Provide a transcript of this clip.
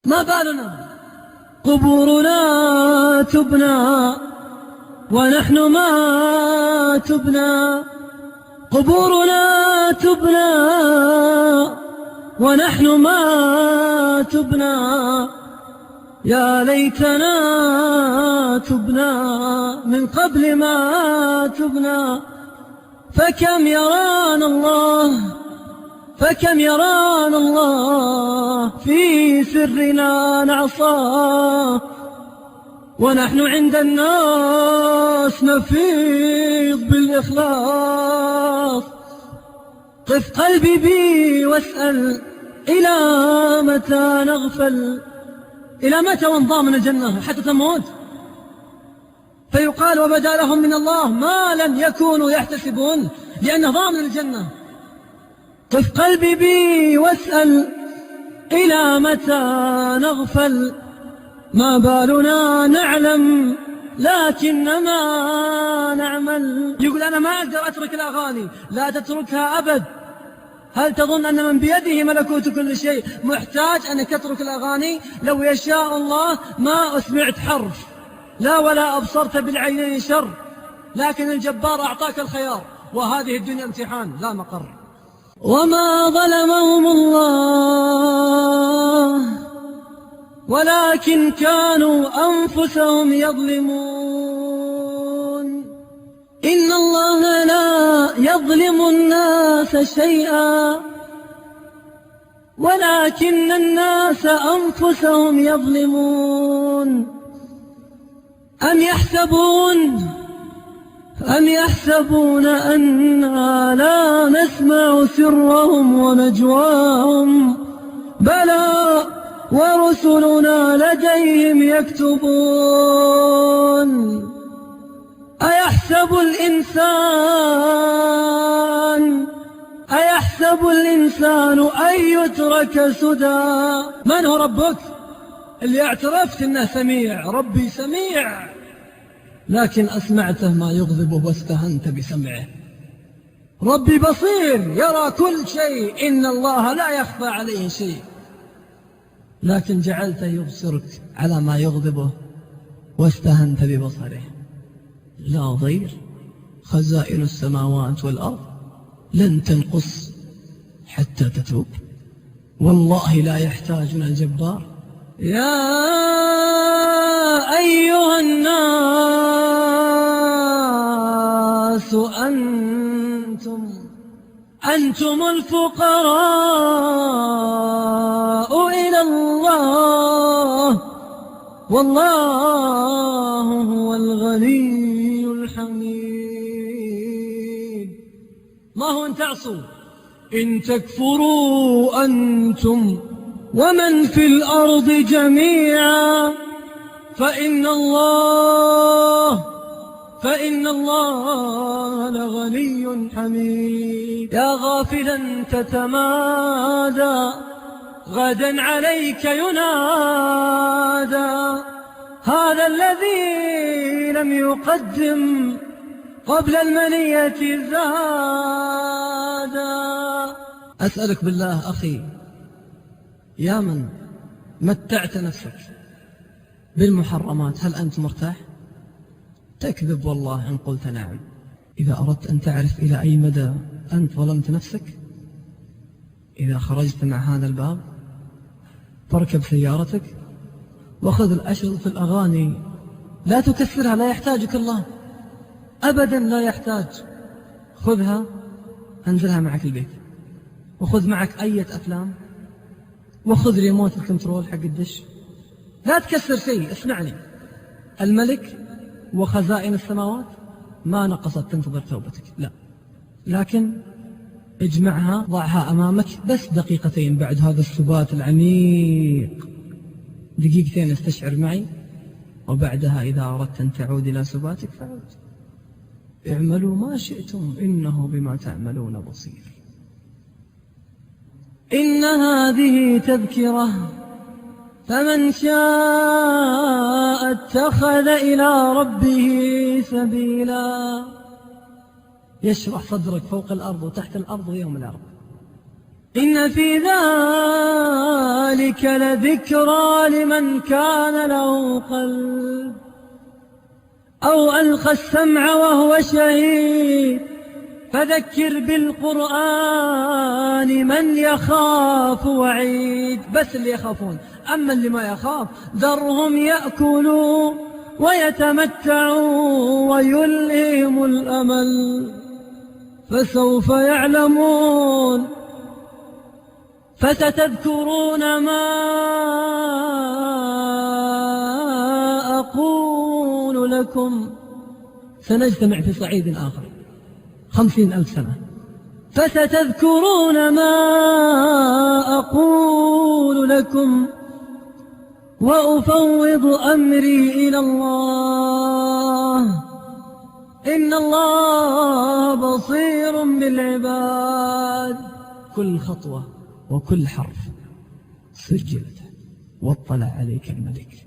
ما بالنا قبورنا تبنى ونحن ما تبنى، قبورنا تبنى ونحن ما تبنى، يا ليتنا تبنى من قبل ما تبنى. فكم يرانا الله، فكم يرانا الله في سرنا نعصاه، ونحن عند الناس نفيض بالإخلاص. قف قلبي بي واسأل إلى متى نغفل، إلى متى وانضامن الجنة حتى تموت؟ فيقال وبدا لهم من الله ما لم يكونوا يحتسبون، لأنه ضامن الجنة. قف قلبي بي واسأل إلى متى نغفل، ما بالنا نعلم لكنما نعمل. يقول أنا ما أقدر أترك الأغاني، لا تتركها أبد. هل تظن أن من بيده ملكوت كل شيء محتاج أنك تترك الأغاني؟ لو يشاء الله ما أسمعت حرف، لا ولا أبصرت بالعينين شر، لكن الجبار أعطاك الخيار، وهذه الدنيا امتحان لا مقر. وما ظلمهم الله ولكن كانوا أنفسهم يظلمون. إن الله لا يظلم الناس شيئا ولكن الناس أنفسهم يظلمون. أم يحسبون أنا لا نسمع سرهم ونجواهم، بلى ورسلنا لديهم يكتبون. أيحسب الإنسان أن يترك سدى؟ من هو ربك اللي اعترفت أنه سميع؟ ربي سميع، لكن أسمعته ما يغضبه واستهنت بسمعه. ربي بصير يرى كل شيء، إن الله لا يخفى عليه شيء، لكن جعلته يبصرك على ما يغضبه واستهنت ببصره. لا ضير، خزائن السماوات والأرض لن تنقص حتى تتوب، والله لا يحتاجنا الجبار. يا أيها الناس أنتم الفقراء إلى الله، والله هو الغني الحميد. ما هو أن تعصوا، إن تكفروا أنتم ومن في الأرض جميعا فإن الله لغني حميد. يا غافلا تتمادى غدا عليك ينادى، هذا الذي لم يقدم قبل المنية زادا. أسألك بالله أخي، يا من متعت نفسك بالمحرمات، هل أنت مرتاح؟ تكذب والله إن قلت نعم. إذا أردت أن تعرف إلى أي مدى أنت ظلمت نفسك، إذا خرجت مع هذا الباب فاركب سيارتك وخذ الأشرطة الأغاني، لا تكسرها، لا يحتاجك الله أبدا، لا يحتاج. خذها أنزلها معك البيت، وخذ معك أي أفلام، وخذ ريموت الكنترول حق الدش، لا تكسر شيء. اسمعني، الملك وخزائن السماوات ما نقصت تنتظر توبتك، لا، لكن اجمعها، ضعها أمامك بس دقيقتين بعد هذا السبات العميق، دقيقتين استشعر معي، وبعدها إذا أردت أن تعود إلى سباتك فعود. اعملوا ما شئتم إنه بما تعملون بصير. إن هذه تذكرة فمن شاء اتخذ إلى ربه سبيلا. يشرح صدرك فوق الأرض وتحت الأرض ويوم الأرض. إن في ذلك لذكرى لمن كان له قلب أو ألقى السمع وهو شهيد. فذكر بالقرآن من يخاف وعيد. بس اللي يخافون، أما اللي ما يخاف ذرهم يأكلوا ويتمتعوا ويلههم الأمل، فسوف يعلمون. فستذكرون ما أقول لكم. سنجتمع في صعيد آخر 50,000 سنة. فستذكرون ما أقول لكم وأفوض أمري إلى الله إن الله بصير بالعباد. كل خطوة وكل حرف سجلت واطلع عليك الملك.